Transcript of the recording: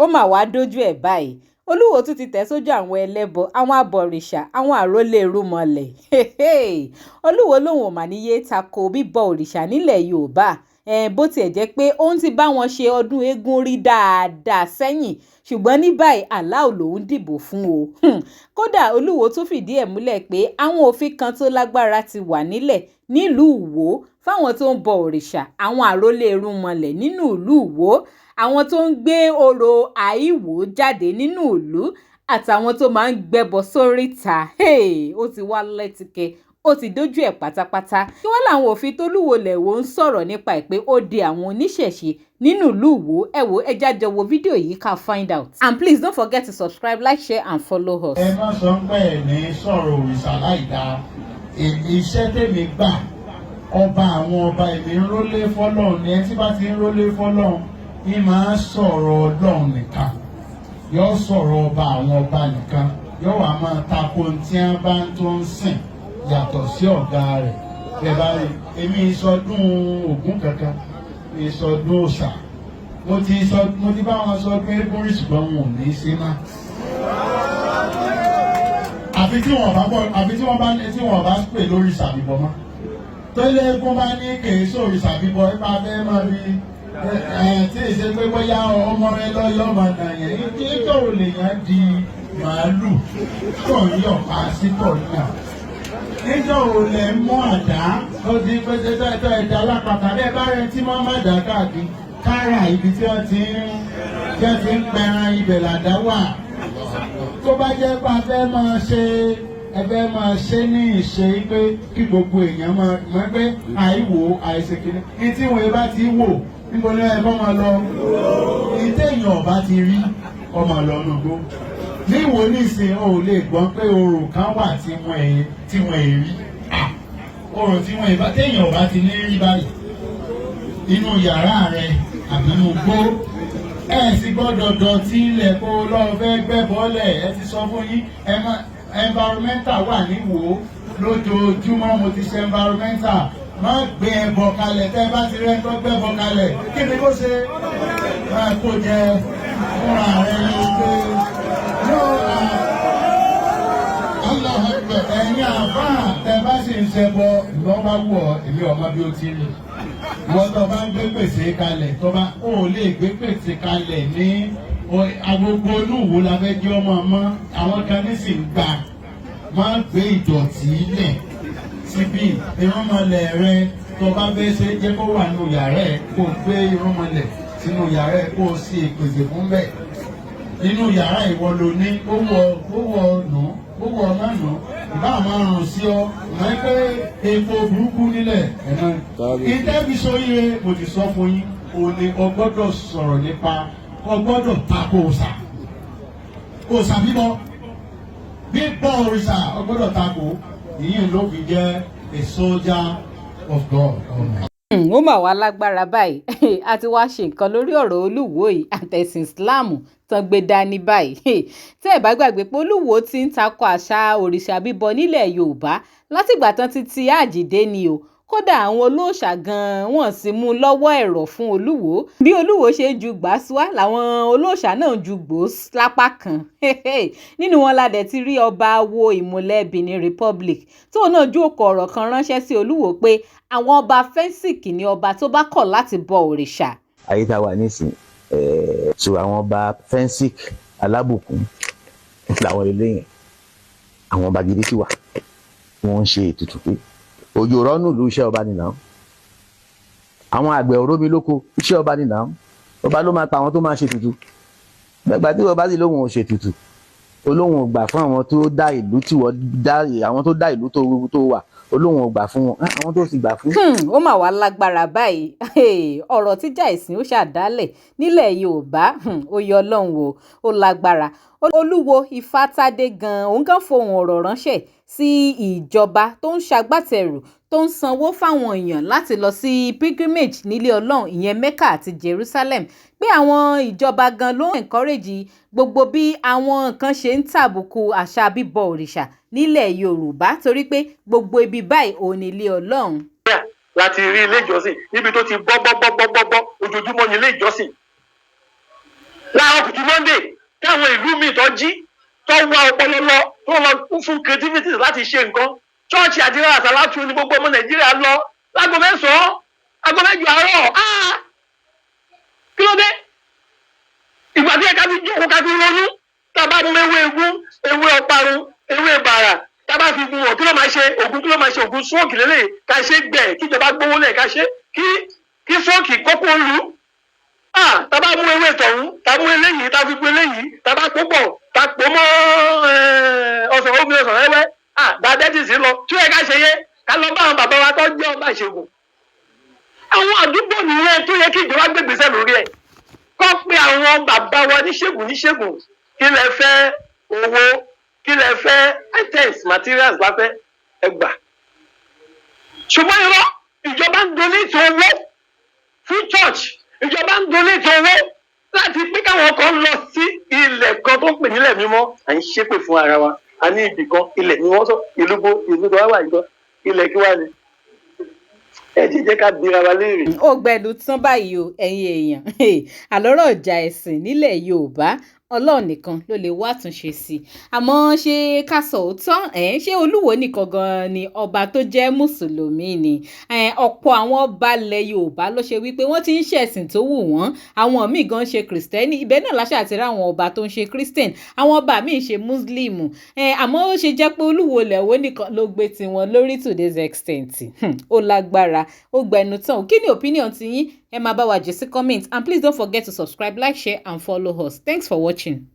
Ó mà wá dójú ẹ̀ báyìí. Olúwo tún ti tẹ̀ sójú àwọn ẹlẹ́bọ, àwọn abọ̀rìṣà, àwọn àrólé irúnmọlẹ̀. Olúwo lòun ò mà ní yéé tako bíbọ òrìṣà nílẹ̀ Yorùbá, bó tiẹ̀ jẹ́ pé òun ti bá wọn ṣe ọdún eegun rí dáadáa sẹ́yìn, ṣùgbọ́n ní báyìí, Allah lòún dìbò fún o. Kódà Olúwo tún fìdí ẹ̀ múlẹ̀ pé àwọn òfin kan tó lágbára ti wà nílẹ̀ nílùú Ìwó fáwọn tó ń bọ òrìṣà, àwọn àrólé irúnmọlẹ̀ nínú ìlú Ìwó, àwọn tó ń gbé ọ̀rọ̀ àìwò jáde nínú ìlú, àtàwọn tó máa ń gbẹ́bọ sóríta. Ó ti wá lẹ́tìkẹ́, ó ti dójú ẹ̀ pátápátá. Kí wọ́n láwọn òfin tólúwo lẹ̀wọ̀ ń sọ̀rọ̀ nípa ẹ̀ pé ó de àwọn oníṣẹ̀ṣe nínú ìlú Ìwó? Ẹ wo, ẹ já jọ wo fídíò yìí ká find out. And please don't forget to subscribe, like, share and follow us. Ẹ má sọ pé ẹ ní sọ̀rọ̀ òrìṣà láì dáa. Iṣẹ́ tèmi gbà, ọba àwọn ọba, èmi ń rólé fọlọ́run ni. Ẹ tí bá ti ń rólé fọlọ́run ní máa sọ̀rọ̀ Ọlọ́run nìkan, yóò sọ̀rọ̀ ọba àwọn ọba nìkan, yóò wá máa tako tí wọ́n bá ń tó ń sìn yàtọ̀ sí ọ̀gá rẹ̀. Bẹ́ẹ̀ bá rí èmi, ìsọdún Ògún kankan, ìsọdún òòṣà, mo ti sọ, mo ti bá wọn sọ pé eégún rí, ṣùgbọ́n wọn ò ní í ṣe má, àfi tí wọn bá bọ, àfi tí wọn bá pè lórí ìṣàbíbọ mọ́. Tẹ́lẹ̀ eégún bá ní kèé sórí ìṣàbíbọ nípa fẹ́ máa fi ẹ tí ì ṣe pé bóyá ọmọ rẹ lọ́yọ́ ọmọ náà yẹn kí ò lè yàn di màálù tó ń yọ̀ pa sí pọ̀ náà. Níjọ́ ò lẹ̀ ń mú àdá ó di pé tẹ́ ẹ̀dá alápàtà bẹ́ẹ̀ bá rẹ tí wọ́n má dá káàkiri kára ibi tí wọ́n ti ń pẹran, ibẹ̀ làdá wà. Tó bá jẹ́ pé a fẹ́ máa ṣe, ẹ fẹ́ máa ṣe ní ìṣe pé kí gbogbo èèyàn máa mọ̀ pé àìwò àìṣèkìní ní tí wọn bá ti wò, níbo ni ẹ bọ́ máa lọ? Ní téèyàn ọba ti rí ọmọ lọ nùgbó níwò nísìn, o ò lè gbọ́n pé orò kan wà tí wọ́n èyí rí orò tí wọ́n èyí téèyàn ọba ti ní rí báyìí inú yàrá rẹ àbí inú gbó. Ẹ sì gbọ́dọ̀ dọ̀tí ilẹ̀ kó lọ́ọ́ fẹ́ gbẹ́ bọ́lẹ̀. Ẹ ti sọ fún yín, ẹ má environmental wà níwò lójoojúmọ́. Mo ti ṣe environmental. Má gbé ẹbọ kalẹ̀. Tẹ́ bá ti rẹ́ tó gbẹ́bọ kalẹ̀, kí ni kó ṣe? Máa kó jẹ fúnra rẹ ní pé yóò. Ẹ̀yin àfáà, tẹ́ bá sì ń ṣẹbọ, ìwọ́n bá wù ọ́, èmi ọmọ bí ó ti rí wọ́n. Tó bá ń gbé pèsè kalẹ̀, tó bá ó lè gbé pèsè kalẹ̀ ní agogo olúwo la fẹ́ jẹ́ ọmọ ọmọ àwọn kan ní sì ń gbà. Má gbé ìdọ̀tí lẹ̀ síbí. Irúnmọlẹ̀ rẹ tó bá fẹ́ ṣe, jẹ́ kó wà nínú yàrá ẹ̀, kó gbé irúnmọlẹ̀ sínú yàrá ẹ̀, kó o sì pèsè fún bẹ́ẹ̀ nínú yàrá. Ìwọ ló ní ó wọ, ó wọ nù, ó wọ ọmọ nù, ìbá máa rùn sí ọ mọ̀ pé epo burúkú nílẹ̀ ẹ̀nà ìtẹ́bi sóríire. Mo ti sọ fún yín, o ní o gbọ́dọ̀ sọ̀rọ̀ nípa, o gbọ́dọ̀ tako òòṣà, òòṣà bíbọ, bíbọ òrìṣà, o gbọ́dọ̀ tako. Ìyẹn ló fi jẹ́ a soldier of God. Ó mà wá lágbára báyìí. A ti wá ṣe nǹkan lórí ọ̀rọ̀ Olúwo yìí àtẹ̀sìn Islam tán gbé dání báyìí. Tẹ́ ẹ̀ bá gbàgbé pé Olúwo ti ń takò àṣà òrìṣà bíbọ nílẹ̀ Yorùbá látìgbà tán ti ti àjídé ni o. Kódà àwọn olóòṣà gan-an wọ́n sì mú un lọ́wọ́ ẹ̀rọ fún Olúwo. Bí Olúwo ṣe ń ju gbàsíwá làwọn olóòṣà náà ń ju gbòós lápá kan. Nínú wọn la dẹ̀ ti rí ọba Awo Ìmùlẹ̀ Benin Republic, tóun náà ju òkò ọ̀rọ̀ kan ránṣẹ́ sí Olúwo pé àwọn ọba fẹ́ńsìkì ní ọba tó bá kọ̀ láti bọ òrìṣà. Ayé tá a wà nísìn, so àwọn ọba fẹ́ńsìk alábùkún làwọn eléyìn. Àwọn ọba gidi sì wà, wọ́n ń ṣe ètùtù pé òjò rọ́nù ìlú, iṣẹ́ ọba nìyà. Àwọn àgbẹ̀ òrómi lóko, iṣẹ́ ọba nìyà. Ọba ló máa pa àwọn tó máa ṣe ètùtù. Gbàgbà tí ọba sì lóhùn ò ṣètùtù, olóhùn ò gbà fún àwọn tó dá ìlú tí wọ́n dá, àwọn tó dá ìlú tó wà, olóhùn ò gbà fún wọn, àwọn tó sì gbà fún. Ó mà wá lágbára báyìí. Ọ̀rọ̀ tíjà ìsìn ó ṣàdálẹ̀ nílẹ̀ Yorùbá, ó yọ Ọlọ́run o, ó lágbára. Olúwo Ifátádé gan-an, òun gan fohùn ọ̀rọ̀ ránṣẹ́ sí ìjọba tó ń ṣagbátẹrù, tó ń sanwó fáwọn èèyàn láti lọ sí pilgrimage nílé Ọlọ́run, ìyẹn Mecca àti Jerusalem, pé àwọn ìjọba gan ló ń encourage gbogbo bí àwọn nǹkan ṣe ń tàbùkù àṣà bíbọ òrìṣà nílẹ̀ Yorùbá, torí pé gbogbo ibi báyìí òun ní ilé Ọlọ́run. Láti rí ilé ìjọsìn níbi tó ti bọ́ bọ́ bọ́ bọ́ bọ́ bọ́ ojoojúmọ́ ní ilé ìjọsìn. Láàárọ̀ kùtù Monday, táwọn ìlú míì tó jí, tó wá ọpọlọ lọ, tó lọ kún fún creativity láti ṣe nǹkan, church àti àsàlátù ní gbogbo ọmọ Nàìjíríà lọ láago 9, aago 8 àárọ̀. Ah, kí ló dé? Ìgbà tí ẹ̀ka ti jókòó, ká fi ronú, tá a bá mú ewé egún, ewé ọparun, ewé bàrà, tá a bá fi gun wọn, kí ló máa ṣe? Ògùn kí ló máa ṣe? Ògùn stroke lélẹ̀. Ká ṣe gbẹ, kíjọba gbówó lẹ̀, ká ṣe kí stroke kókó lu. Ah, tá a bá mú ewé tọ̀hún, tá a mú eléyìí, tá a fi gun eléyìí, tá a bá pò pọ̀, tá a pò mọ́ ọsàn, omi ọsàn wẹ́wẹ́, ah, diabetes lọ. Tí ó yẹ ká ṣe yẹ ká lọ bá àwọn bàbá wa tó jẹ́ ọba ìṣègùn àwọn àdúgbò nìyẹn, tó yẹ kí ìjọba gbégbèsè lórí ẹ̀, kọ́ pé àwọn bàbá wa níṣègùn níṣègùn, kí lẹ fẹ́? Owó kí lẹ fẹ́? Items, materials la fẹ́, ẹ gbà. Ṣùgbọ́n irọ́, ìjọba ń donate owó fún church, ìjọba ń donate owó láti pé káwọn kan lọ sí ilẹ̀ kan tó ń pè nílẹ̀ mímọ́. À ń ṣépè fún ara wa. A ní ibì kan, ilẹ̀ mímọ́, sọ ìlú bo? Ìlú tó wá wà yìí kan, ilẹ̀ kí wá ni? Ẹ jẹ́ jẹ́ ká bira wa léèrè. Ó gbẹnu tán báyìí o, ẹ̀yin èèyàn. Àlọ́rọ̀ ọjà ẹ̀sìn nílẹ̀ Yorùbá, Ọlọ́run nìkan ló lè wá àtúnṣe sí i. Àmọ́ ṣé ká sọ òótọ́ ẹ̀, ṣé Olúwo nìkan gan-an ni ọba tó jẹ́ mùsùlùmí ni? Ọ̀pọ̀ àwọn ọba ilẹ̀ Yorùbá ló ṣe wípé wọ́n ti ń ṣẹ̀sìn tó wù wọ́n. Àwọn míì gan ṣe Kìrìsìtẹ́nì. Ibẹ̀ náà láṣà àti ráwọn ọba tó ń ṣe Christian, àwọn ọba míì ṣe Muslim. Àmọ́ ó ṣe jẹ́ pé Olúwo lẹ̀wọ́ nìkan ló gbé tiwọn lórí to this extent? Ó lágbára, ó gbẹnu tán. Kí ni opinion ti yín? Ẹ máa bá wa jù sí comment, and please don't forget to subscribe, like, share and follow us. Thanks for watching.